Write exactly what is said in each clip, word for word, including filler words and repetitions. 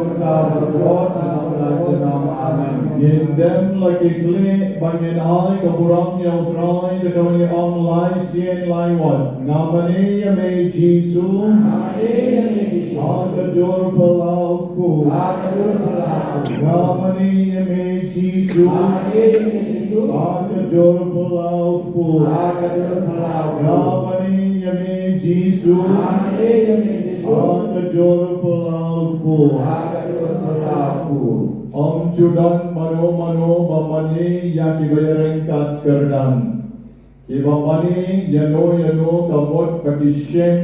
jong ka, bad ka don junom la junom. Amen. Ngin dem la ki khlieh bad ngin ai ka burom ïa U Trai da kaba ngi ong lai sien lai wat: Nga mane ïa me Jisu, ha ka dur phyllaw U Kpu. Nga mane ïa me Jisu, ha ka dur phyllaw U Kpu. Nga mane ïa me Jisu, ha ka dur phyllaw U Kpu. Ym ju don mano mano ba mane ïa kiba ïaryngkat kyrdan, kiba mane ïano ïano ka mut ba ki shim,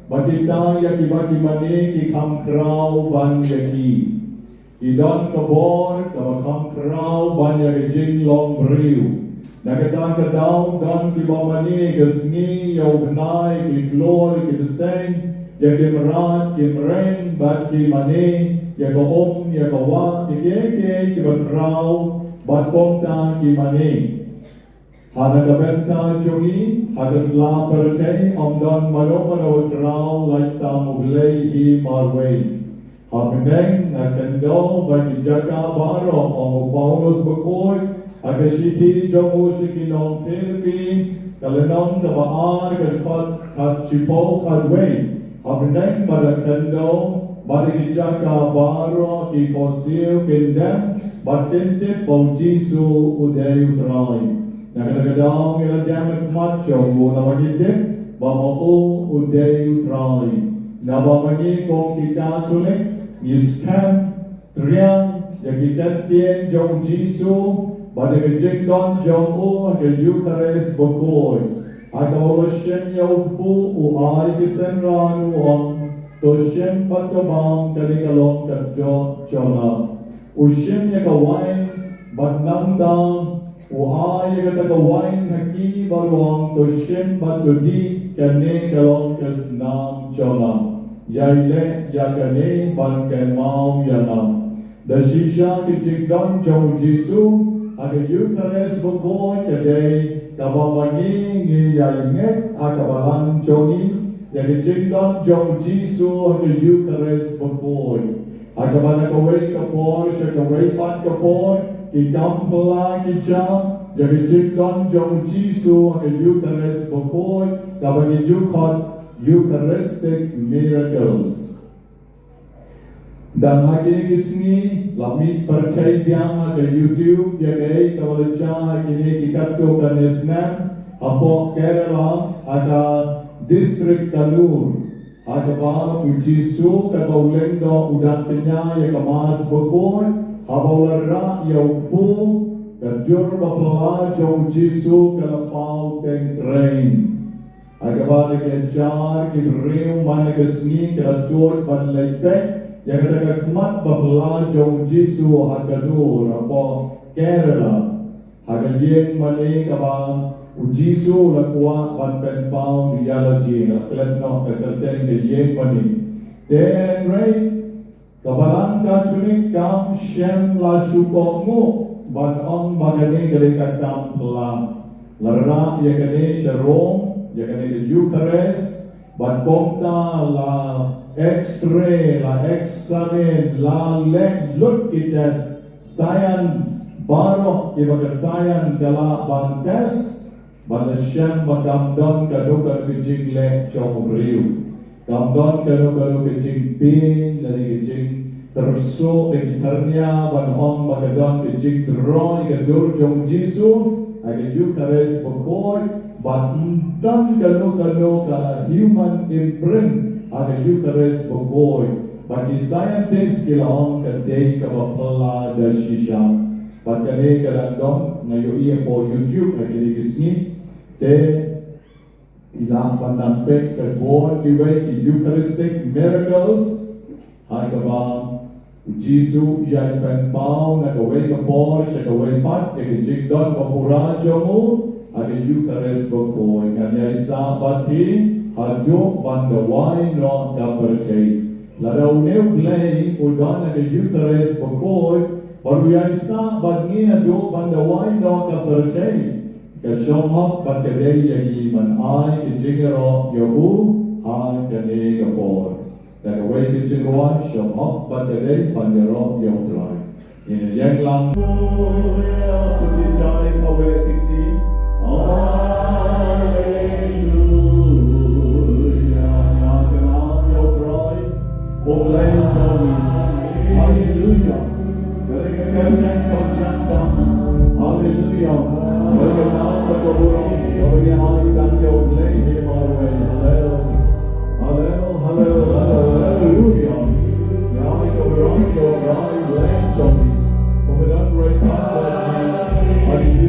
ba kita ïa kiba ki mane ki kham khraw ban ïa ki. Ki don ka bor kaba kham khraw ban ïa ka jinglong briew. Na kata ka daw don kiba mane ka sngi ïa u bnai, ki klur, ki bseiñ, ïa ki mrad, ki mreng, bad ki mane ïa ka um, ïa ka wah, ïa kiei kiei kiba khraw, bad kumta ki mane. Ha na ka bynta jong ngi ha ka sla pyrthei ym don mano mano ba khraw lait tang U Blei hi marwei. Hapdeng, nga kyndaw ba ki jaka baroh, ong u Paulus bakhuid ha ka shithi jong u sha ki nong Philippi, ka lynnong kaba ar, ka dkhot khatshiphew khatwei. Hapdeng ba da kyndaw bad ki jaka baroh, ki khohsiew kin dem bad kin tip ba U Jisu u dei U Trai. Na kata ka daw ngi la dem ha khmat jong u namar ngi tip ba ma u u dei U Trai. Naba ma ngi kum ki Katholik ngi skhem triang ïa ki kyntien jong U Jisu bad ïa ka jingdon jong u ha ka Eukharist bakhuid. Ha kaba u la shim ïa U Kpu, u ai ki synran, u ong: To shim bad to bam, kane ka long ka dohnud jong nga. U shim ïa ka wain bad nangta u ai ïa kata ka wain ha ki bad u ong: To shim bad to dih, kane ka long ka snam jong nga. Ïai leh ïa kane ban kynmaw ïa nga. Da shisha ki jingdon jong U Jisu Ha ka Eucharist bakhuid ka dei kaba ma ngi ngi ïa ngeit ha ka balang jong ngi ïa ka jingdon jong u Jisu ha ka Eucharist bakhuid. Ha kaba na kawei ka por sha kawei pat ka por ki kam phylla ki jam ïa ka jingdon jong u Jisu ha ka Eucharist bakhuid kaba ngi ju khot Eucharistic miracles. Dang ha kine ki sngi la mih pyrthei biang ha ka YouTube ïa kaei kaba la jia ha kine ki katto katne snem hapoh Kerala ha ka district Kannur. Ha kaba u Jisu kaba u lyngdoh u dang kñia ïa ka Mass bakhuid haba u la rah ïa u kpu, ka dur ba phylla jong u Jisu ka la paw teng kren. Ha kaba la ki hajar ki briew man la ka sngi ki la tuid ban leit peit ïa kata ka khmat ba phylla jong u Jisu ha Kannur hapoh Kerala. Ha ka ïing mane kaba u Jisu u la kwah ban pynpaw ïa la jong ngi, la klet noh ka kyrteng ka ïing mane. Te hynrei ka balang Katholik kam shym la shu kohnguh ban ong ba kane ka dei ka kam phylla. La rah ïa kane sha Rom, ïa kane ka Eucharist, bad kumta la X-ray, la examine, la leh lut ki test science baroh kiba ka science ka lah ban test. Bad la shem ba kam don kano kano ka jingleh jong u briew. Kam don kano kano ka jingpyn lane ka jingtyrsuh da ki thyrnia ban ong ba ka don ka jingdro ïa ka dur jong u Jisu ha ka Eucharist bakhuid, bad ym don kano kano ka human imprint ha ka Eucharist bakhuid. Bad ki scientist ki la ong ka dei kaba phylla da shisha. Bad kane ka dang don, nga ïohi hapoh YouTube ha kine ki sngi. Te phi lah ban nang peit sa bun kiwei ki Eucharistic miracles ha kaba u Jisu u ïai pynpaw na kawei ka por sha kawei pat ïa ka jingdon ba pura jong u ha ka Eucharist bakhuid. Ngan ïai sah bad phi haduh ban duwai noh ka pyrthei. Lada une U Blei u don ha ka Eucharist bakhuid bad u ïai sah bad ngi haduh ban duwai noh ka pyrthei, ka shong hok bad ka dei ïa ngi ban ai ka jingïaroh ïa u ha kane ka por. Da kawei ka jingduwai, shong hok bad ka dei ban ïaroh ïa U Trai. Ngin ïeng lang. Haleluya, suki jai kawei ka ktien. Haleluya, ïa ka nam ïa U Trai. U Blei jong ngi. Haleluya. Ka dei ka kyrteng kaba sngewtynnat. Haleluya. Ka dei ka nam kaba burom kaba ngi ai tang ïa U Blei hi marwei. Haleluya. Haleluya, haleluya, haleluya. Ïa ka burom ïa U Trai, U Blei jong ngi. Ba ka don ruh pat bad ngi. Haleluya.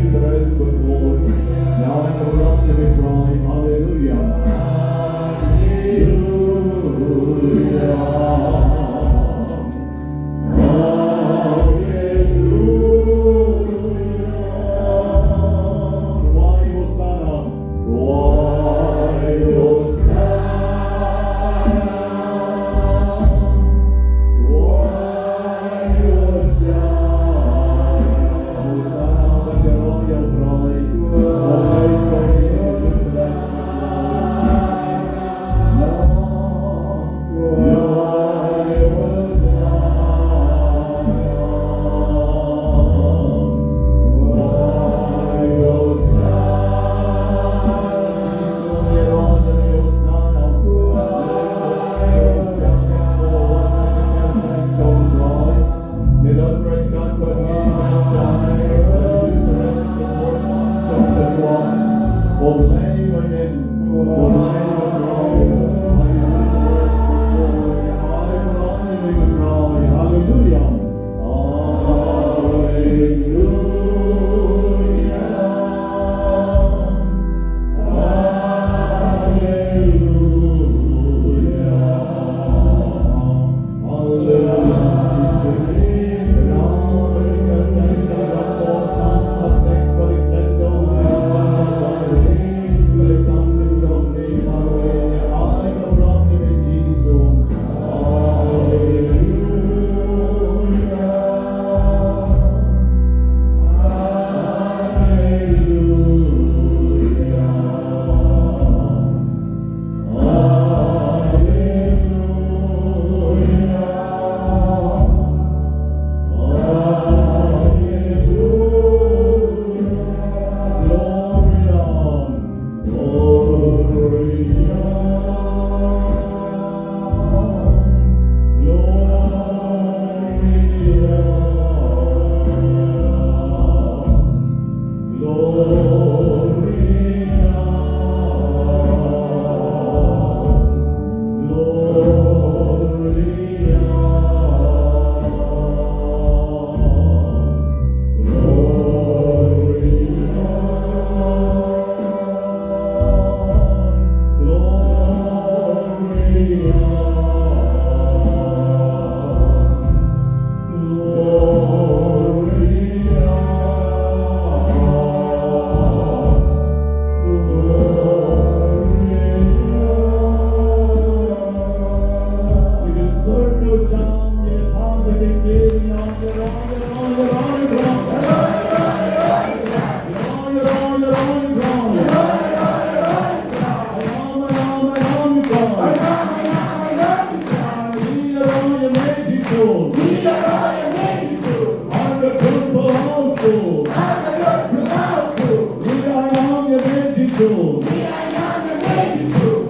Gloria, Gloria,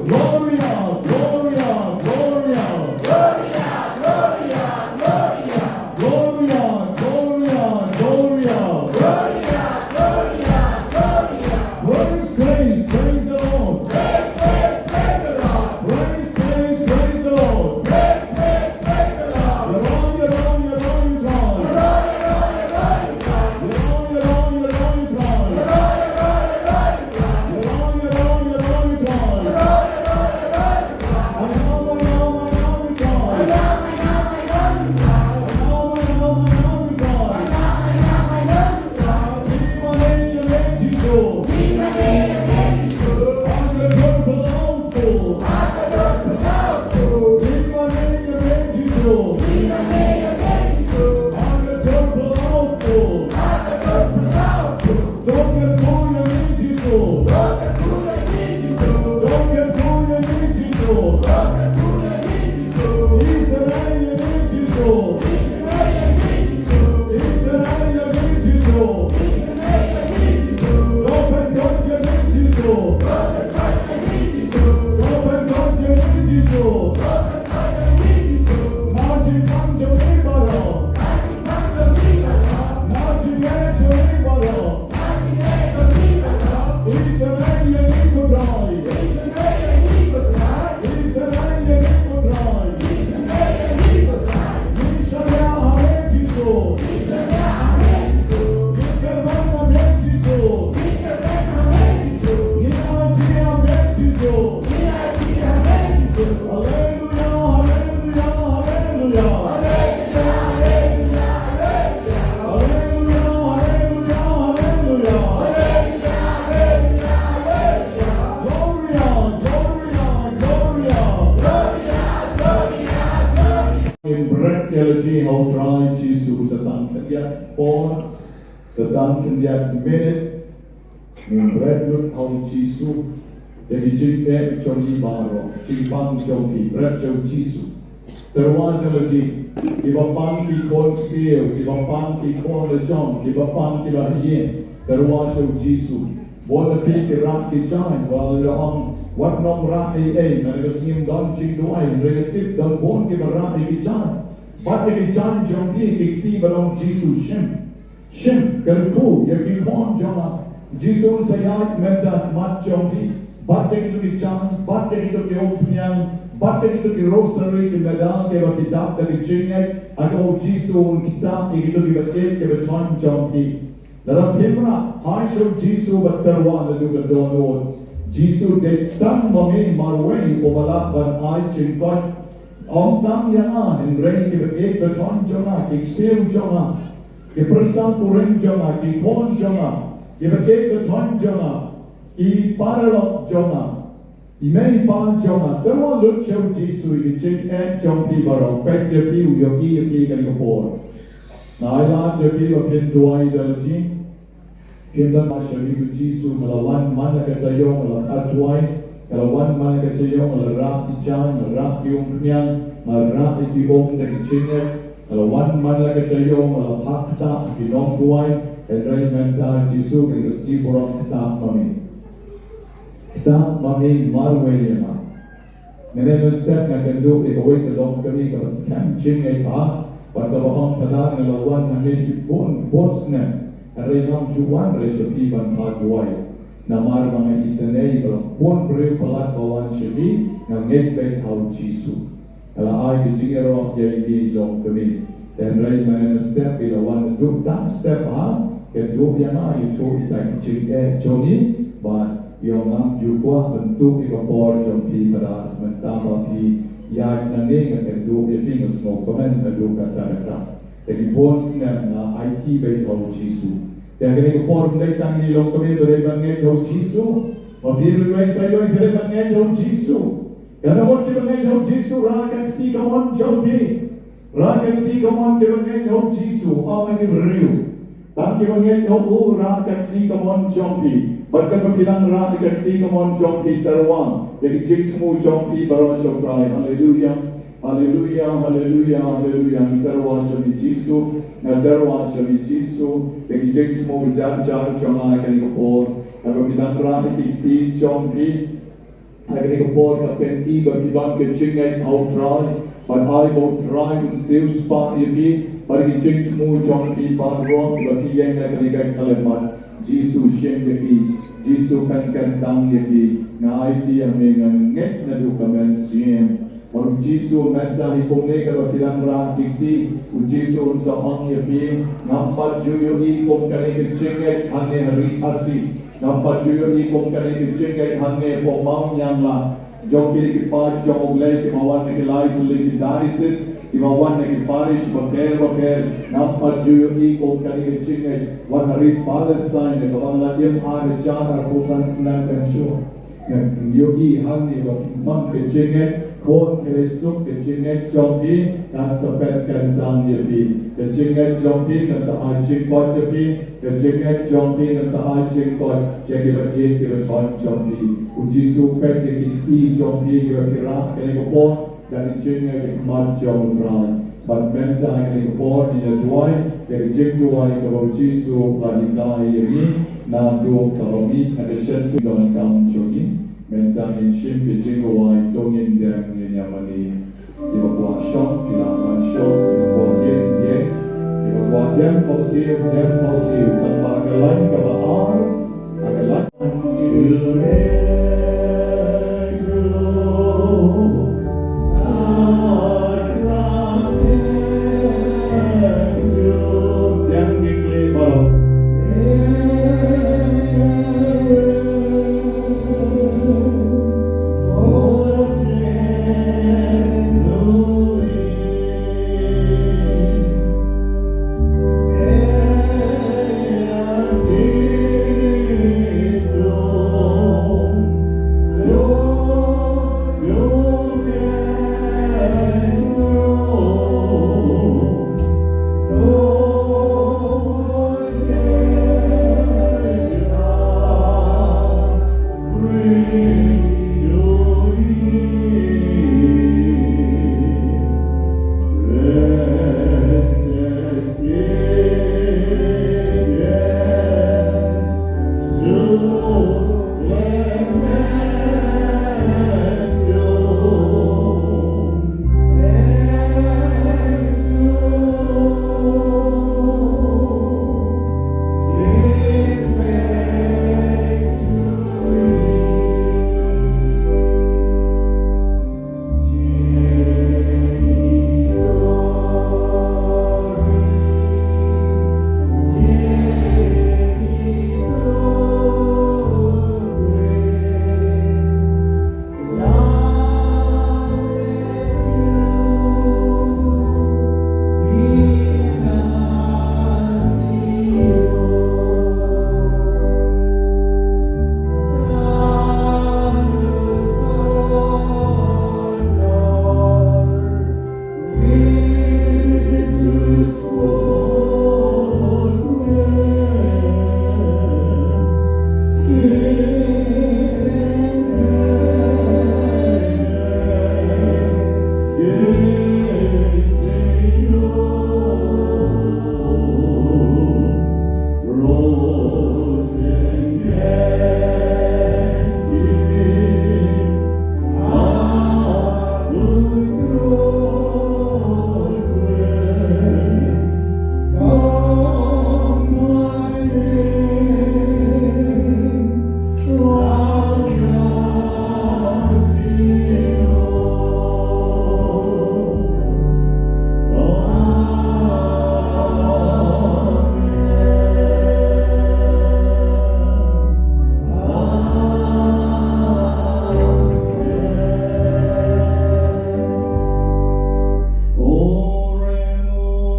Gloria. Gloria, Gloria, Gloria. Gloria, Gloria, Gloria. Gloria, Gloria, Gloria. Praise, praise, praise the Lord. Praise, praise, praise the Lord. Praise, praise, praise the Lord. Praise, praise, praise the Lord. Ïaroh, ïaroh, ïaroh ïa U Trai. Ïaroh, ïaroh, ïaroh ïa U Trai. Ïaroh, ïaroh, ïaroh ïa U Trai. Ngin bret ïa lade ha U Trai Jisu sa tang khyndiat por, sa tang khyndiat minit. Ngin bret lut ha U Jisu ïa ki jingeh jong ngi baroh, jingpang jong ngi, bret sha U Jisu. Tyrwa ïa lade, kiba pang ki khun ksiew, kiba pang ki khun la jong, kiba pang ki la ïing, tyrwa sha U Jisu. Bun na phi ki rah ki jaiñ, wat la ong, wat nym rah ei ei, na ka sngi ym don jingduwai, hynrei nga tip don bun kiba rah ïa ki jaiñ. Bat ïa ki jaiñ jong phi, ki kti ba long Jisu shim. Shim, kyrkhu ïa ki khun jong nga. Jisu un sa ïaid mynta ha khmat jong phi. Bat ïa kito ki jaiñ, bat ïa kito ki umphniang, bat ïa kito ki rosary, ki medal kiba ki dap da ki jingngeit. Haba U Jisu un ktah ïa kito kiba ïeit, kiba jaiñ jong phi. Lada phim rah, phai sha U Jisu bad tyrwa naduh ka dohnud. Jisu dei tang ma me marwei uba lah ban ai jingkoit. Ym tang ïa nga, hynrei kiba ïeit ba jaiñ jong nga, ki ksiew jong nga, ki pyrsa kurim jong nga, ki khun jong nga, kiba ïeit ba jaiñ jong nga, ki paralok jong nga. I mei i pa jong nga, tyrwa lut sha U Jisu ïa ki jingeh jong phi baroh, peit ïa phi, u ïohi ïa phi kane ka por. Nga ai lad ïa phi ba phin duwai da lade. Phin duwai sha U Jisu, nga la wan man la ka taïew, nga la phah duwai, nga la wan man la ka taïew, nga la rah ki jaiñ, nga la rah ki umphniang, nga la rah ïa ki um da ki jingeh, nga la wan man la ka taïew, nga la phah ktah ki nongduwai, hynrei mynta Jisu kane ka sngi burom ktah ma me. Ktah ma me marwei ïa nga. Mynne mynstep nga kynduh ïa kawei ka longkmie kaba skhem jingngeit bha, bad kaba ong, Phadar, nga la wan hangne bun bun snem, hynrei ngam ju wan re sha phi ban phah duwai. Namar ba nga isynei ba la bun briew palat ba wan sha phi, nga ngeit beit ha U Jisu. Nga la ai ka jingïaroh ïa ine i longkmie. Hynrei mynne mynstep i la wan naduh tang step bha, kynduh ïa nga ïathuh ïa kita ki jingeh jong ngi, bad ïa ngam ju kwah ban tuh ïa ka por jong phi, Phadar, mynta ba phi ïaid nangne, nga kynduh ïa phi, nga sngewkmen naduh katta katta. Te ki bun snem nga aiti beit ha U Jisu. Te kane ka por ym dei tang ine i longkmie ba dei ban ngeit ha U Jisu. Ma phi ruh, phi ruh phi dei ban ngeit ha U Jisu. Kata mut kiba ngeit ha U Jisu, rah ka kti kamon jong phi. Rah ka kti kamon kiba ngeit ha U Jisu, ym ha ki briew. Tang kiba ngeit ha u, rah ka kti kamon jong phi. Bad katba phi dang rah ïa ka kti kamon jong phi, tyrwa ïa ki jingthmu jong phi baroh sha U Trai. Haleluia. Haleluia, haleluia, haleluia. Ngi tyrwa sha me Jisu, ngi tyrwa sha me Jisu. Ïa ki jingthmu jar jar jong nga ha kane ka por. Ba ki dang rah ïa ki kti jong phi ha kane ka por, ka pyni ba ki don ka jingngeit ha U Trai, bad ai ba U Trai un siewspah ïa phi, bad ki jingthmu jong phi baroh ba ki ïeng ha kane ka khyllipmat. Jisu shim ïa ki, Jisu pynkyntang ïa ki. Nga aiti ïa me, nga ngeit naduh ka mynsiem. Bad U Jisu mynta hi kumne, katba phi dang rah ki kti, U Jisu un sa ong ïa phi. Ngam pat ju ïohi kum kane ka jingngeit hangne ha Ri Khasi. Ngam pat ju ïohi kum kane ka jingngeit hangne hapoh Mawniangla. Jong ki dei ki paid jong U Blei kiba wan na ki lai tylli ki diocese, kiba wan na ki parish bapher bapher. Ngam pat ju ïohi kum kane ka jingngeit wan ha ri Palestine, kaba nga la im ar hajar arphew san snem mynshuwa. Nga ïohi hangne ba ki don ka jingngeit, khun khlei suk, ka jingngeit jong phi kan sa pynkyntang ïa phi. Ka jingngeit jong phi kan sa ai jingkoit ïa phi. Ka jingngeit jong phi kan sa ai jingkoit ïa kiba ïeit kiba jong phi. U Jisu peit ïa ki kti jong phi kiba phi rah kane ka por da ka jingngeit ha khmat jong U Trai. Bad mynta ha kane ka por ngin ïa duwai ïa ka jingduwai kaba U Jisu u la hikai ïa ngi naduh kaba mih na ka shyntur donkam jong ngi. Mynta ngin shim ka jingduwai, to ngin dem, ngin ïa mane. Kiba kwah shong ki lah ban shong, kiba kwah ïeng ïeng, kiba kwah dem khohsiew dem khohsiew. Tang ba ka lain kaba ar, ka lain. Yang ki kli baroh. Oremus,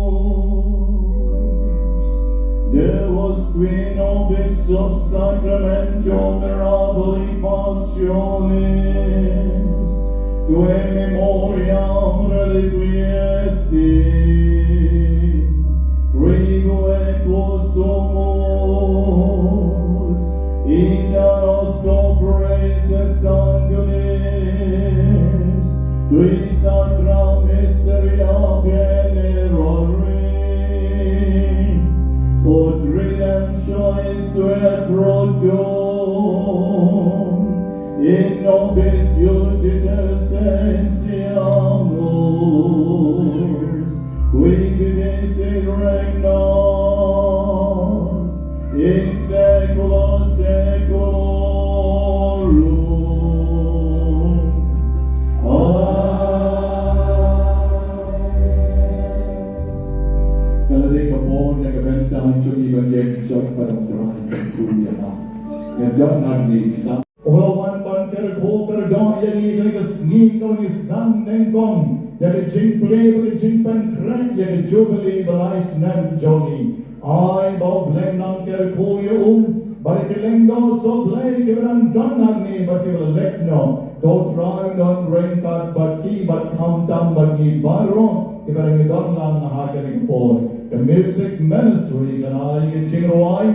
Deus qui nobis sub sacramento mirabili passionis, tuae memoriam reliquiesti, requiem posumus, ita nos co praeses angelis, qui sacra mysteria venerari, ut redemptionis sua pro tuo In nobis judice senciamus, qui vivis et regnas in saecula saeculorum. Amen. Ka la dei ka bor ïa ka bynta jong ngi ban ïeng jot pat ïa U Trai, ka kyrkhu ïa nga. Ïa ka ngan ngi kita. U la wan ban kyrkhu kyrdoh ïa ngi ha kane ka sngi, ka sngi sdang nyngkong ïa ka jingplie bad ka jingpynkhreh ïa ka jubili ba lai snem jong ngi. Ai ba U Blei un nang kyrkhu ïa u bad ïa ki lyngdoh sohblei kiba dang don hangne bad kiba la leit noh. Ko Trai un don ryngkat bad ki bad khamtam bad ngi baroh kiba dang don lang ha kane ka por. Ka music ministry kan ai ka jingrwai.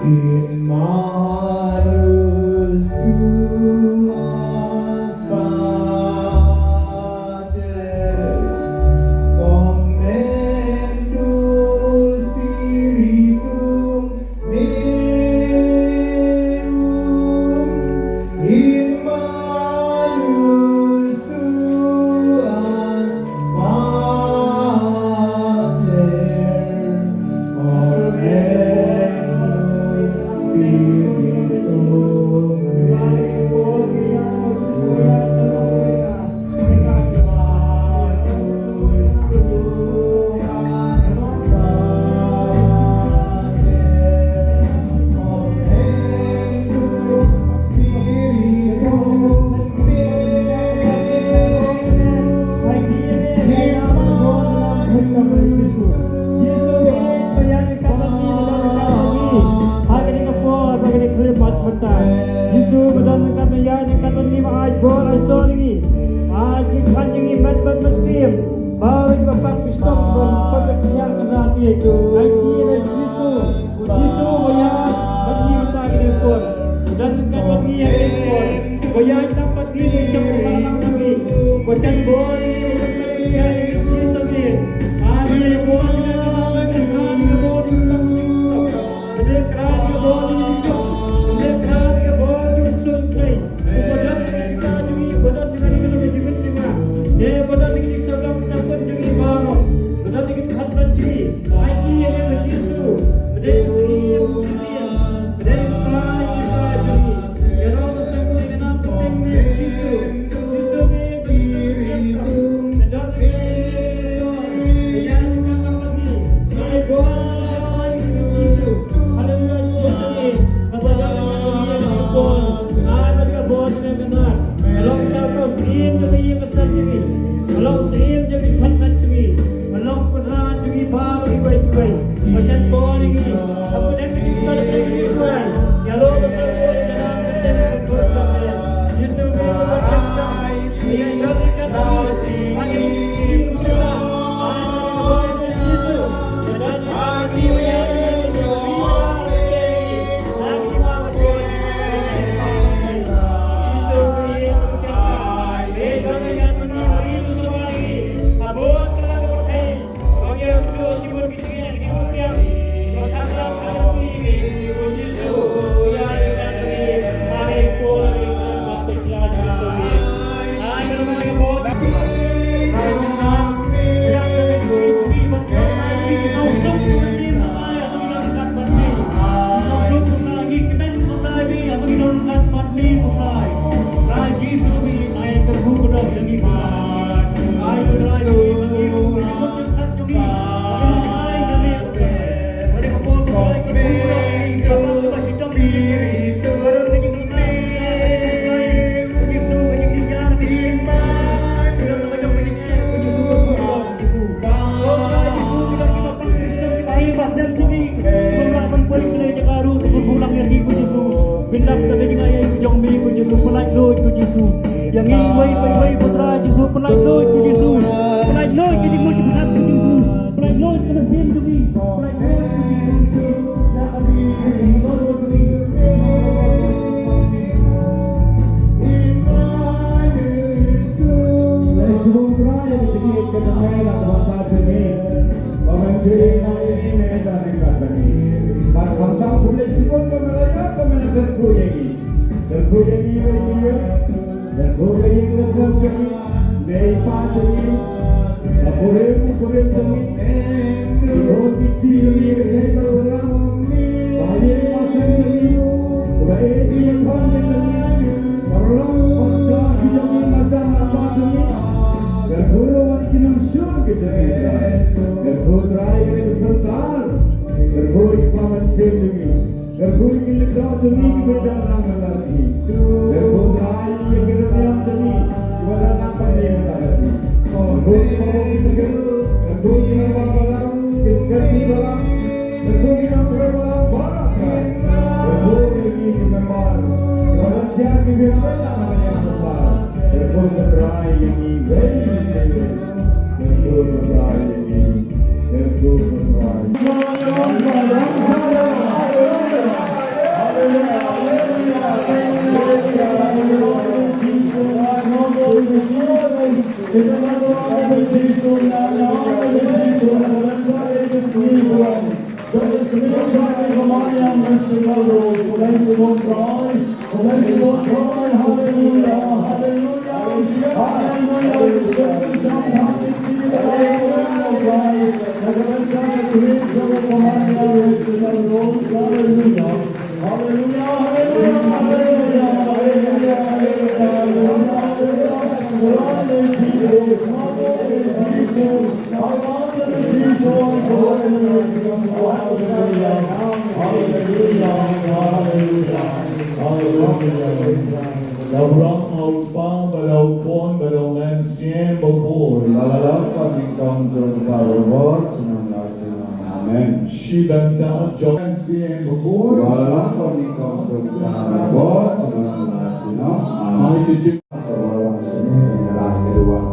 In manus tuas Pater, Comenius Spiritum Meum, in manus tuas Pater, Jisu ba don ryngkat ma ïa, ryngkat ma ngi, ma ai bor ai sor ïa ngi. Ai jingkhan ïa ngi met bad mynsiem. Ba ba pang pistong ba ba ba ïa ka na ti. Ai ki na Jisu. Jisu ba ïa bad ngi mynta ka dei por. Ba don ryngkat bad ngi ïa ka dei por. Ba ïa ngi bad ngi ba ïa ngi ba ngi. Ba shan bor ïa ngi ba don ryngkat ïa ngi Jisu ngi. Ai ba ïa bor ïa ngi ba ngi ba ngi ba ngi ba ngi. Ba don ryngkat ïa bor ïa ngi ba don ryngkat ïa bor ïa ngi. Haleluya, Jisu ngi. Kaba don ka bor, ai ba ka bor ka kynrad. Ka long sha ka syiem jong ka ïing ka sem jong ngi. Ka long syiem jong ka kynrad jong ngi. Ka long kynrad jong ngi ba ba kiwei kiwei. Ba shan bor ngi. Ka pyneh ka jingkyrkhu ka jingkyrkhu. Ïa lo ka sha ka kynrad ka kynrad ka kynrad. Jisu ngi ba ba shan ka. Pynlait luid ko Jisu. Pynlait luid ko Jisu. Pynlait luid ko Jisu. Pynlait luid ko Jisu. Pynlait luid ko Jisu. Pynlait luid ko Jisu. Khublei ïa ngi, khublei ïa ngi. Khublei ïa ngi, khublei ïa ngi. Mei pa jong ngi, ba kurim, kurim jong ngi. Ki khun ki kti jong ngi, ki thei ba syrang. Ba ïa ki pa jong ngi, ba ïa ki ïa khun ki jong ngi. Ba lam ba ka ki jong ngi, ba jam ba jong ngi. Kyrkhu wan ki nongshun ki jong ngi. Kyrkhu Trai ïa ki syntar. Kyrkhu ïa ki pa mynsiem jong ngi. Kyrkhu ïa ki lyngdoh jong ngi kiba dang nang mynta ka sngi. Kyrkhu Trai ïa ki rynïeng jong ngi kiba dang nang pynïeng mynta ka sngi. Kyrkhu ïa ki baroh ki briew, kyrkhu ïa ki nongïalam balang, ki secretary balang, kyrkhu ïa ki nongtrei balang baroh. Kyrkhu ïa ki member kiba dang jia ki biang, kyrkhu Trai ïa ngi wei wei. Kyrkhu Trai ïa ngi. Hallelujah, hallelujah, hallelujah. Hallelujah, hallelujah, hallelujah, hallelujah, hallelujah, hallelujah. Glory to Jesus, glory to Jesus. Hallelujah. Hallelujah. Hallelujah. Hallelujah. Hallelujah. Da u Kpa, bad da u Khun, bad da u Mynsiem Bakhuid. Ba la long kum nyngkong, junom ka bor, junom la junom. Amen. Shi bynta jong u Mynsiem Bakhuid. Ba la long kum nyngkong, junom ka bor, junom la junom. Amen. Ai ki jing- Sa ba wan shane, ngi ïa rai ka duwai.